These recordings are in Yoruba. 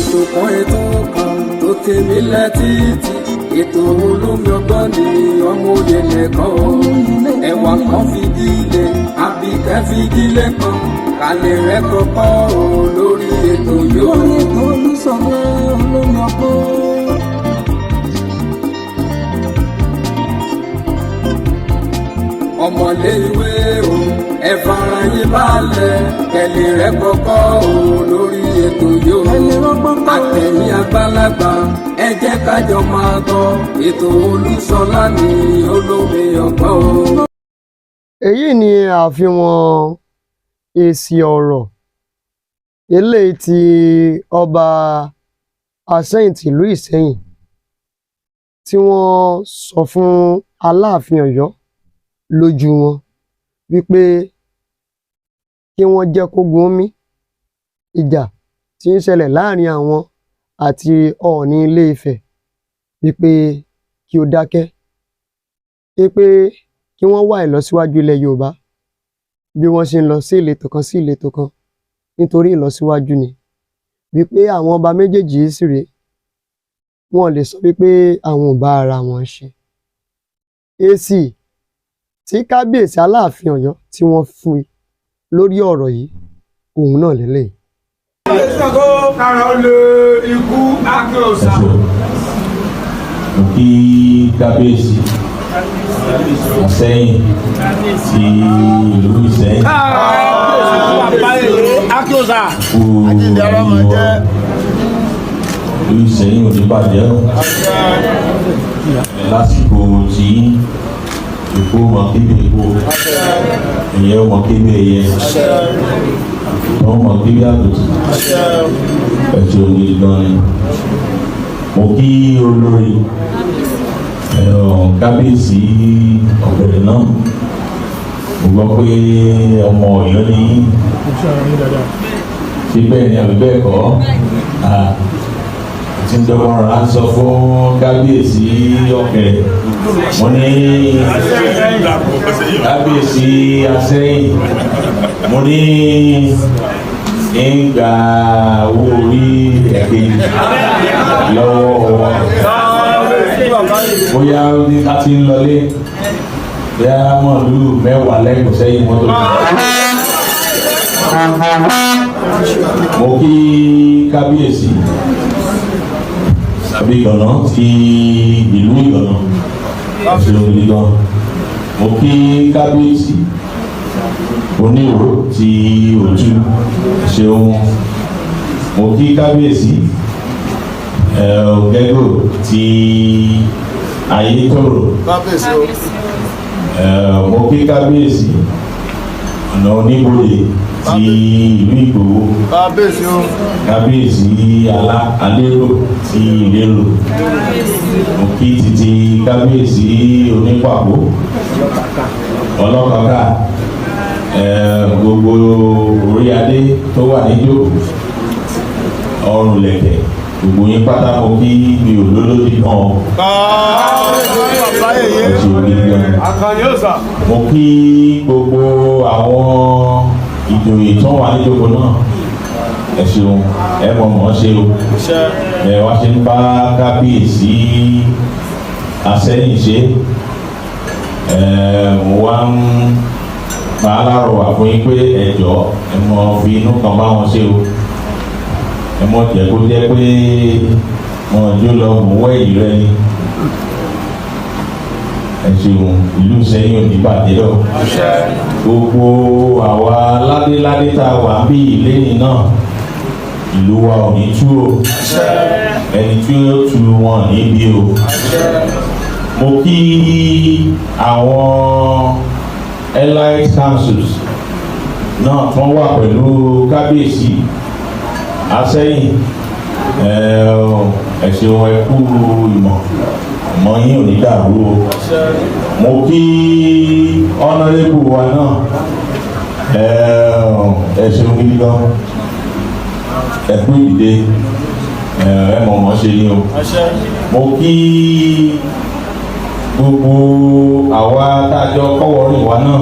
Ètò kan, ètò kan tó tèmi létí, ètò olómi ọgbọ́n ni ọmọ òye lẹ́kọ̀ọ́ ẹwà kan fìdílé àbíkẹ́ fìdílé kan kálẹ̀ rẹ̀ kọ́kọ́ o lórí ètò yóò. Lórí ètò Olúṣọlá olómi ọgbọ́n. Ọmọlé ìwé o, ẹ fara yín balẹ̀ kẹ́lẹ́ rẹ̀ kọ́kọ́ o lórí ètò yóò. Ẹ lè rọ́gbọ́n kọ́. Àtẹ̀yìn àgbàlagbà, ẹ jẹ́ kájọ máa gbọ́ ètò Olúṣọlá ní olómi ọgbọ́n o. Èyí ni àfihàn èsì ọ̀rọ̀ eléyìí tí ọba Àsẹ́yìn tìlú Ìsẹ́yìn tí wọ́n sọ fún Aláàfin Ọ̀yọ́ lójú wọn wípé kí wọ́n jẹ́ kógun ó mí ìjà tí ń ṣẹlẹ̀ láàrin àwọn àti Ọọ̀ni Ilé-Ifẹ̀, wípé kí ó dákẹ́, wípé kí wọ́n wá ìlọsíwájú ilẹ̀ Yorùbá bí wọ́n ṣe ń lọ sí ìletò kan sí ìletò kan nítorí ìlọsíwájú ni, wípé àwọn ọba méjèèjì yìí sì rèé, wọn ò lè sọ wípé àwọn ò bá ara wọn ṣe. Èsì tí kábíyèsí Aláàfin Ọ̀yọ́ tí wọ́n fún lórí ọ̀rọ̀ yìí, òun náà lélẹ́yìí. Kára ó lé ikú ákẹ́ òsà. Mo kí kábíyèsí Àsẹ́yìn ti ìlú Ìsẹ́yìn. Ákẹ́ òsà. Kú ìwọ, ìlú Ìsẹ́yìn ò ní bàjẹ́ o. Lásìkò tí ikú mọ kébé ikú, ẹ̀yẹ mọ kébé ẹ̀yẹ, wọ́n mọ kébé àgùntàn. Ẹ̀sìn òní gan ni. Mo kí olórí kábíyèsí ọ̀bẹ̀rẹ̀ náà. Mo gbọ́ pé ọmọ Ọ̀yọ́ ní, ṣé bẹ́ẹ̀ ni àbí bẹ́ẹ̀ kọ́? Tí ń dọ́gbọ́n rárá sọ fún kábíyèsí ọ̀kẹ́rẹ́, mo ní kábíyèsí Asẹ́yìn, mo ní ń gba owó orí ẹ̀kejì lọ́wọ́ wọn, bóyá ó ní ká ti ń lọlé, bóyá mọ̀lúù 10 lẹ́kùn sẹ́yìn mọ́tò. Mo kí kábíyèsí àbí Ìgànná ti ìlú Ìgànná, ṣe gidi gan. Mo kí kábíyèsí Oníwò ti Òtú, ṣeun. Mo kí kábíyèsí Ògẹ́gò ti Ayétòrò. Mo kí kábíyèsí ọ̀nà Oníbodè ti ìlú Ìgbòho, kábíyèsí alá alérò ti Ìlérò. Mo kí títí kábíyèsí Onípàkó Ọlọ́kọ̀ọ́ká, gbogbo orí adé tó wà níjókòó, ọrùn lẹ̀kẹ̀, gbogbo yín pátá mo kí. Mi ò lólódì kan o. Ẹ ṣe gidi gan. Mo kí gbogbo àwọn ìjòyè tó wà níjókòó náà. Ẹ ṣeun, ẹ mọ̀ mọ̀ ṣe o. Ẹ wá ṣe ń bá kábíyèsí Asẹ́yìn ṣe. Ẹ mo wá ń pa á lárọ̀wà fún yín pé ẹ jọ̀ọ́, ẹ mọ fi inú kan bá wọn ṣe o. Ẹ mọ jẹ́ kó jẹ́ pé wọn jó lọ mú wẹ́yìn rẹ ni. Ẹ ṣeun, ìlú Ìsẹ́yìn ò ní bàjẹ́ o. Gbogbo àwa ládéládé tá a wà ń bí ìlẹ́yìn náà, ìlú wa ò ní tú o, ẹni tí ó tu wọn níbí o. Mo kí àwọn elite councils náà tó wà pẹ̀lú kábíyèsí Asẹ́yìn. Ẹ ṣeun, ẹ kú ìmọ̀ ìmọ̀ yín ò ní dàrú o. Mo kí honourable wa náà. Ẹ ṣeun gidi gan, ẹ kú ìdìde, ẹ mọ̀ mọ̀ ṣe ni o. Mo kí gbogbo àwa tájọ kọ́wọ́rìn wa náà,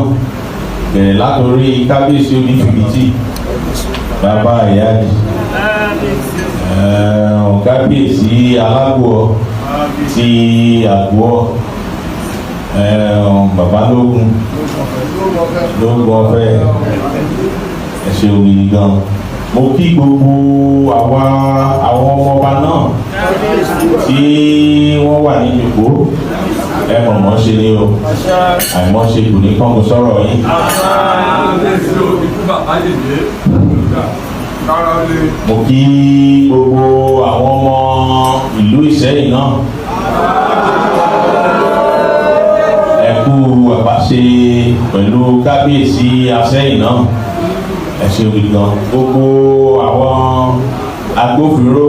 bẹ̀rẹ̀ látòrí kábíyèsí Onífìbìtì, bàbá ìyáàdì. Kábíyèsí Alágbó ti Àgbọ̀, Babalógun lóògùn ọ̀fẹ́, ẹ ṣeun gidi gan. Mo kí gbogbo àwa àwọn ọmọọba náà tí wọ́n wà ní ìjòkó. Ẹ mọ̀mọ́ ṣe ni o, àìmọ́ ṣe kò ní kángun sọ̀rọ̀ yín. Kábíyèsí o, ikú bàbá yèyé. Kára ó lè. Mo kí gbogbo àwọn ọmọ ìlú Ìsẹ́yìn náà, ẹ kú àbáṣe pẹ̀lú kábíyèsí Asẹ́yìn náà, ẹ ṣeun gidi gan. Gbogbo àwọn agbófinró,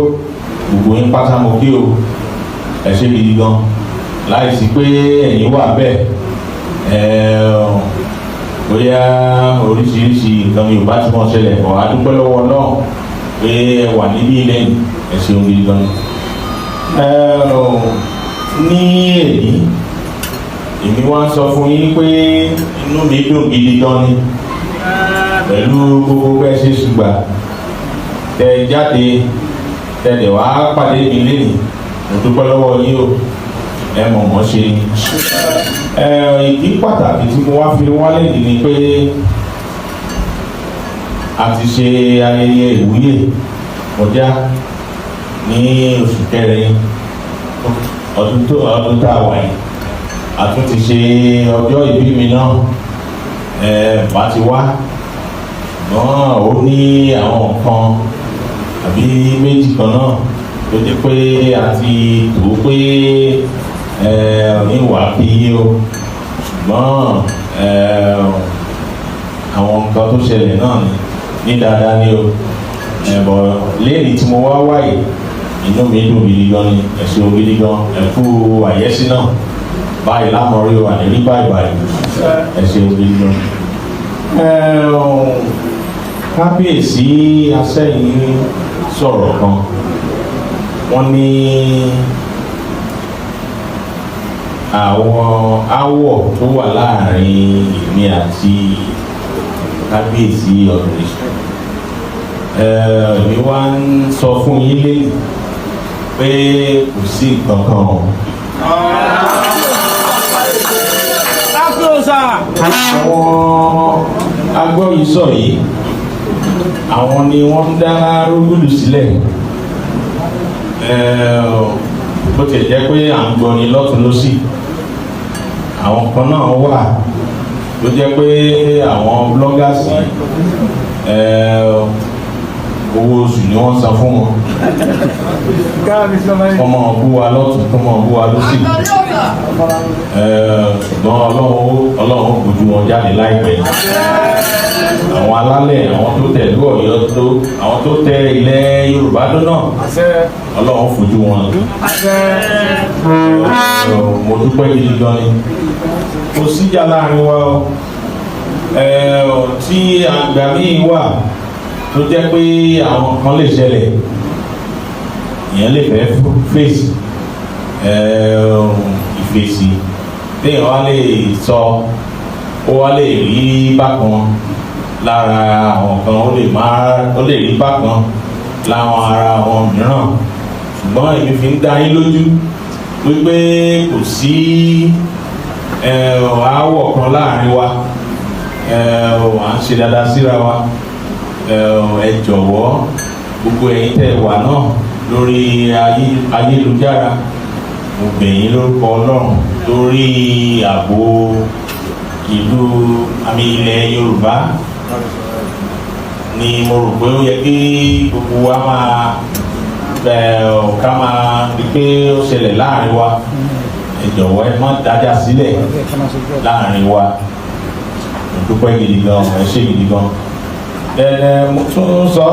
gbogbo yín pátá mo kí o, ẹ ṣe gidi gan. Láìsí pé ẹ̀yin wà bẹ́ẹ̀, ẹ bóyá oríṣiríṣi nǹkan mi ò bá ti mọ̀ ṣẹlẹ̀ bọ̀. A dúpẹ́ lọ́wọ́ náà pé ẹ wà níbí lẹ́yìn, ẹ ṣeun gidi gan. Ní èyí, èmi wá ń sọ fún yín pé inú mi dùn gidi gan ni pẹ̀lú gbogbo bẹ́ẹ̀ ṣe ṣùgbà tẹ jáde tẹ dẹ̀ wá pàdé mi lẹ́nìí. Mo dúpẹ́ lọ́wọ́ yín o, ẹ mọ̀ mọ́ ṣe ni. Ìdí pàtàkì tí mo wá fi wálé yìí ni pé a ti ṣe ayẹyẹ ìwúyè kọjá ní oṣù kẹrin ọdún tó ọdún tá a wà yìí. A tún ti ṣe ọjọ́ ìbí mi náà. Bá ti wá ṣùgbọ́n ó ní àwọn nǹkan àbí méjì kan náà tó jẹ́ pé a ti tó pé ìwà kí yé o, ṣùgbọ́n àwọn nǹkan tó ṣẹlẹ̀ náà ni ní dáadáa ni o. Ẹ̀bọ̀ lẹ́yìn tí mo wá wáyé, inú mi dùn gidi gan ni. Ẹ ṣeun gidi gan, ẹ kú àyẹ́sí náà. Báyìí lámọ̀rí o, àní báyìí báyìí. Ẹ ṣeun gidi gan. Kábíyèsí Asẹ́yìn sọ̀rọ̀ kan, wọ́n ní àwọn aáwọ̀ tó wà láàrin èmi àti kábíyèsí ọ̀dùnrìn. Èmi wá ń sọ fún yín lẹ́yìn pé kò sí nǹkan kan o. Àwọn agbóyìísọ yìí, àwọn ni wọ́n ń dá rúgúdù sílẹ̀. Bó tiẹ̀ jẹ́ pé à ń gbọ́ ni lọ́tún lọ́sì, àwọn kan náà wà tó jẹ́ pé àwọn bloggers yìí, owó oṣù ni wọ́n san fún wọn kọ́mọ bú wa lọ́tún, kọ́mọ bú wa lọ́sì. Ṣùgbọ́n Ọlọ́run ó gbójú wọn jáde láìpẹ́. Àwọn alálẹ̀, àwọn tó tẹ̀ lú Ọ̀yọ́ tó, àwọn tó tẹ ilẹ̀ Yorùbá tó náà, Ọlọ́run fojú wọn. Mo dúpẹ́ gidi gan ni. Kò síjà láàrin wa o. Tí àgbà míì wà tó jẹ́ pé àwọn kan lè ṣẹlẹ̀, ìyẹn lè fẹ́ fèsì ìfèsì téèyàn wá lè sọ, ó wá lè rí bákan lára àwọn kan, ó lè má, ó lè rí bákan láwọn ara àwọn mìíràn. Ṣùgbọ́n èmi fi ń dá yín lójú wípé kò sí aáwọ̀ kan láàrin wa. À ń ṣe dáadáa síra wa. Ẹ jọ̀wọ́, gbogbo ẹ̀yin tẹ́ wà náà lórí ayélujára, mo bẹ̀ yín lórúkọ Ọlọ́run, lórí ààbò ìlú àmì ilẹ̀ Yorùbá ni mo rò pé ó yẹ kí gbogbo wa máa ká máa rí pé ó ṣẹlẹ̀ láàrin wa. Ẹ jọ̀wọ́, ẹ má dájà sílẹ̀ láàrin wa. Mo dúpẹ́ gidi gan, ẹ ṣé gidi gan. Ẹ mo tún sọ,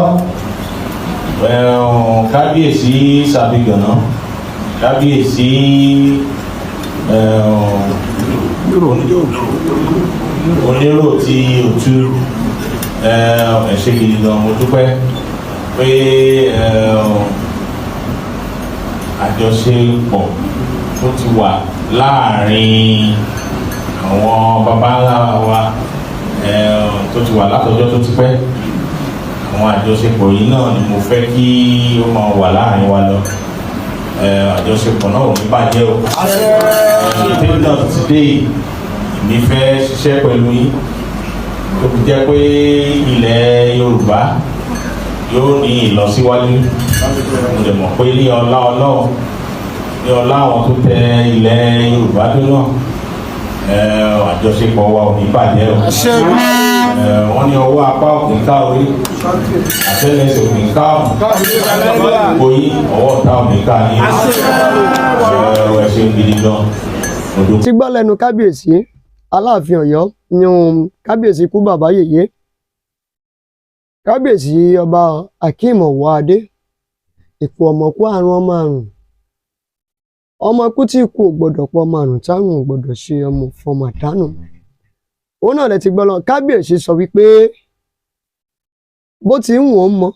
kábíyèsí Sàbígànná, kábíyèsí onírò tí òtú, ẹ ṣé gidi gan. Mo dúpẹ́ pé àjọṣepọ̀ tó ti wà láàrin àwọn baba ńlá wa tó ti wà látọjọ́ tó ti pẹ́, àwọn àjọṣepọ̀ yìí náà ni mo fẹ́ kí ó máa wà láàrin wa lọ. Àjọṣepọ̀ náà ò ní bàjẹ́ o. Tèmi náà ti dé yìí, èmi fẹ́ ṣiṣẹ́ pẹ̀lú yín tó fi jẹ́ pé ilẹ̀ Yorùbá yóò ní ìlọsíwájú. Mo lè mọ̀ pé ní ọlá Ọlọ́run, ní ọlá àwọn tó tẹ ilẹ̀ Yorùbá tó náà, àjọṣepọ̀ wa ò ní bàjẹ́ o. Wọ́n ní ọwọ́ apá ò kì í ká orí, àtẹ́lẹsẹ̀ ò kì í ká ọ̀nà, gbogbo yín, ọwọ́ ọ̀tá ò ní ká yín. Ẹ ṣeun gidi gan, mo dúpẹ́. Ti gbọ́ lẹ́nu kábíyèsí Aláàfin Ọ̀yọ́ ní kábíyèsí kú bàbá yèyé, kábíyèsí Ọba Akeem Ọwọ́adé, ipò ọmọkú, àrùn ọmọ, àrùn ọmọ ikú tí ikú ò gbọdọ̀ pọ̀, ọmọ àrùn táwọn ò gbọdọ̀ ṣe, ọmọ fọmọ àdánù. Òun náà lẹ ti gbọ́ lọ. Kábíyèsí sọ wípé bó ti ń wọ́n mọ́,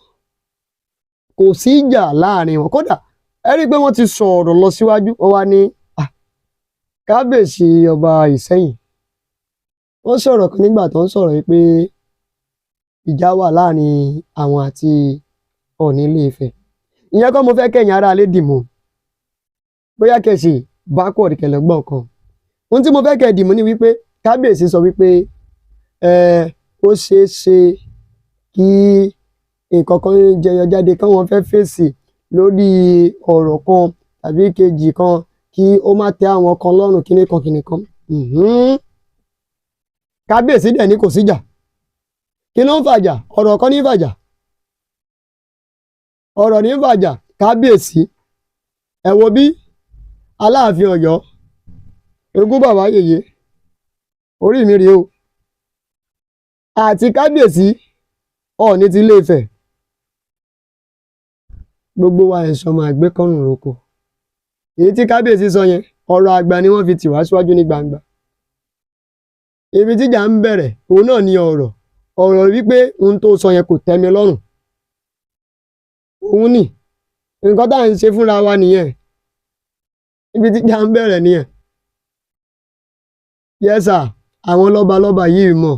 kò sí ìjà láàrin wọn. Kódà ẹ rí i pé wọ́n ti sọ̀rọ̀ lọ síwájú, wọ́n wá ní kábíyèsí Ọba Ìsẹ́yìn, wọ́n sọ̀rọ̀ kan nígbà tó ń sọ̀rọ̀ yìí pé ìjà wà láàrin àwọn àti Ọọ̀ni Ilé Ifẹ̀. Ìyẹn kọ́ mo fẹ́ kẹ́yìn ará alẹ́ dìmú, bóyá kẹ̀sì backward kẹlẹ̀ gbọ́n kan. Ohun tí mo fẹ́ kẹ́ dìmú ni wípé kábíyèsí sọ wípé ẹ ó ṣeé ṣe kí nǹkan kan jẹyọ jáde, káwọn fẹ́ fèsì lórí ọ̀rọ̀ kan tàbí kejì kan, kí ó má tẹ́ àwọn kan lọ́rùn, kíní kan kíní kan. Kábíyèsí dẹ̀ ní kò síjà. Kí ló ń fàjà? Ọ̀rọ̀ kan ní fàjà, ọ̀rọ̀ ní fàjà. Kábíyèsí, ẹ wo bí Aláàfin Ọ̀yọ́, ogún bàbá yèyé, orí mi rèé o, àti kábíyèsí Ọọ̀ni ti Ilé Ifẹ̀, gbogbo wa ẹ̀sọ́ máa gbé kọ́rùn roko. Èyí tí kábíyèsí sọ yẹn, ọ̀rọ̀ àgbà ni wọ́n fi tì wá síwájú ní gbangba. Ibi tíjà ń bẹ̀rẹ̀, òun náà ni ọ̀rọ̀ ọ̀rọ̀ wípé ohun tó sọ yẹn kò tẹ́ mi lọ́rùn. Òun ni nǹkan tá à ń ṣe fúnra wa nìyẹn. Ibi tíjà ń bẹ̀rẹ̀ nìyẹn. Yes sir, àwọn lọ́balọ́ba yìí mọ̀.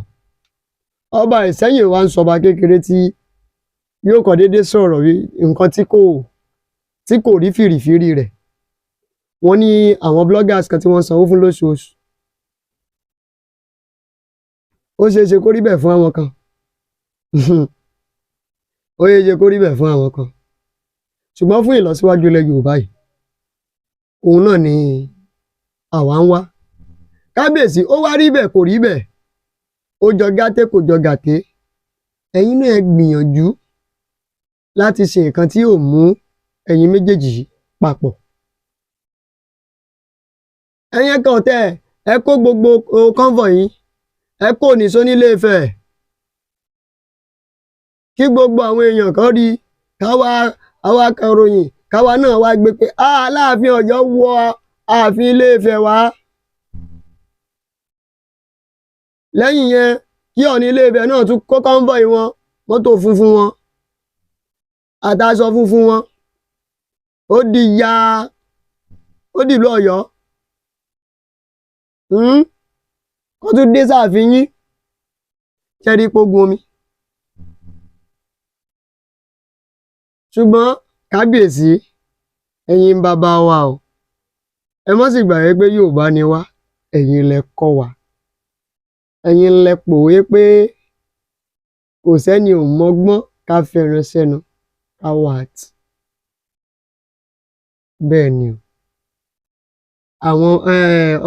Ọba Ìsẹ́yìn wa ń sọba kékeré tí yóò kàn déédéé sọ̀rọ̀ wí nǹkan tí kò rí fìrìfìrí rẹ̀. Wọ́n ní àwọn bloggers kan tí wọ́n sanwó fún lóṣooṣù. Ó ṣeé ṣe kó rí bẹ́ẹ̀ fún àwọn kan, ó ṣeé ṣe kó rí bẹ́ẹ̀ fún àwọn kan, ṣùgbọ́n fún ìlọsíwájú ilẹ̀ Yorùbá yìí, òun náà ni àwa ń wá. Kábíyèsí, ó wá rí bẹ́ẹ̀, kò rí bẹ́ẹ̀, ó jọ gàtẹ́, kò jọ gàtẹ́, ẹ̀yin náà ẹ gbìyànjú láti ṣe nǹkan tí yóò mú ẹ̀yin méjèèjì yìí papọ̀. Ẹ̀yin kan tẹ́ ẹ kó gbogbo convoy yín, ẹ kó nìṣó nílé Ifẹ̀, kí gbogbo àwọn èèyàn kan rí, káwa àwa akọ̀ròyìn káwa náà wá gbé pé Aláàfin Ọ̀yọ́ wọ ààfin Ilé Ifẹ̀ wá. Lẹ́yìn yẹn, kí Ọọ̀ni Ilé Ifẹ̀ náà tún kó convoy wọn, mọ́tò funfun wọn àtàṣọ funfun wọn, ó di ya, ó dìlú Ọ̀yọ́, kó tún dé sáàfin yín ṣẹ́rí pógun omi. Ṣùgbọ́n kábíyèsí, ẹ̀yin bàbá wa o, ẹ má sì gbàgbé pé Yorùbá ni wá. Ẹ̀yin lẹ kọ́ wa, ẹ̀yin lẹ pòwe pé kò sẹ́ni ò mọ́gbọ́n ká fẹ́ràn sẹ́nu ká wà á tì. Bẹ́ẹ̀ ni o, àwọn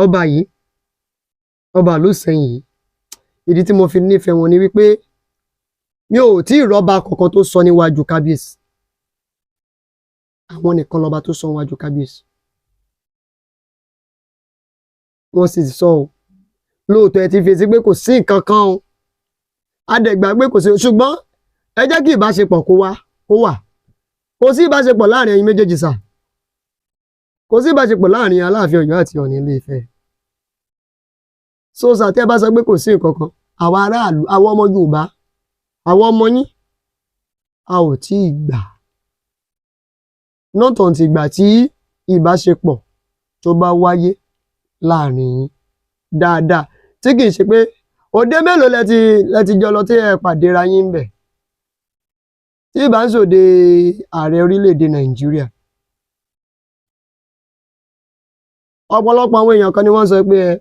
ọba yìí, ọba ìlú Ìsẹ́yìn yìí, ìdí tí mo fi nífẹ̀ẹ́ wọn ni wípé mi ò tí ì rọ́ba kankan tó sọ níwájú kábíyèsí. Àwọn nìkan lọ́ba tó sọ níwájú kábíyèsí. Wọ́n sì sọ ọ́ lóòótọ́. Ẹ ti fèsì pé kò sí nǹkan kan o, a dẹ̀ gbà pé kò sí, ṣùgbọ́n ẹ jẹ́ kí ìbáṣepọ̀ kó wá, kó wà. Kò sí ìbáṣepọ̀ láàrin ẹ̀yin méjèèjì sà, kò sí ìbáṣepọ̀ láàrin Aláàfin Ọ̀yọ́ àti Ọọ̀ni Ilé Ifẹ̀. So sà, tí ẹ bá sọ pé kò sí nǹkan kan, àwa aráàlú, àwa ọmọ Yorùbá, àwa ọmọ yín, a ò tí ì gbà, not until ìgbà tí ìbáṣepọ̀ tó bá wáyé láàrin yín dáadáa, tí kì í ṣe pé òde mélòó lẹ ti jọ lọ tí ẹ pàdé ra yín ń bẹ̀, tí ìbá ń sòde ààrẹ orílẹ̀-èdè Nàìjíríà. Ọ̀pọ̀lọpọ̀ àwọn èèyàn kan ni wọ́n sọ pé ẹ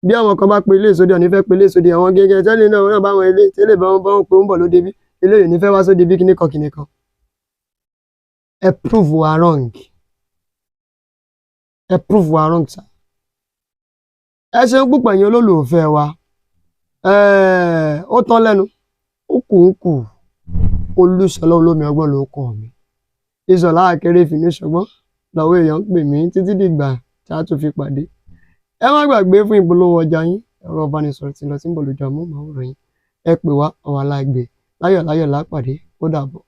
bí àwọn kan bá pe ilé ìsódì ọ̀ní fẹ́ pe ilé ìsódì àwọn gẹ́gẹ́ tẹ́lẹ̀ náà náà bá wọn ilé tẹ́lẹ̀ bá wọn bá wọn pé ó ń bọ̀ lóde bí eléyìí ní fẹ́ wá sóde bí kíníkan kíníkan. Ẹ prove wa wrong, ẹ prove wa wrong, sir. Ẹ ṣeun púpọ̀, ẹ̀yin olólùfẹ́ wa. Ó tán lẹ́nu, ó kù ń kù. Olúṣọlá Olómi Ọgbọ́n ló kọ́ mi, Ìṣọ̀lá Akéré fìní ṣọgbọ́n lọ́wọ́ èèyàn ń pè mí. Títí dìgbà tí a tún fi pàdé, ẹ má gbàgbé, fún ìpolówó ọjà yín, ẹ̀rọ ìbánisọ̀rọ̀ tí ń lọ sí ń bọ̀ lójú amóhùnmáwòrán yín, ẹ pè wá, ọ̀wà láàgbè láyọ̀ láyọ̀ lápàdé. Ó dàbọ̀.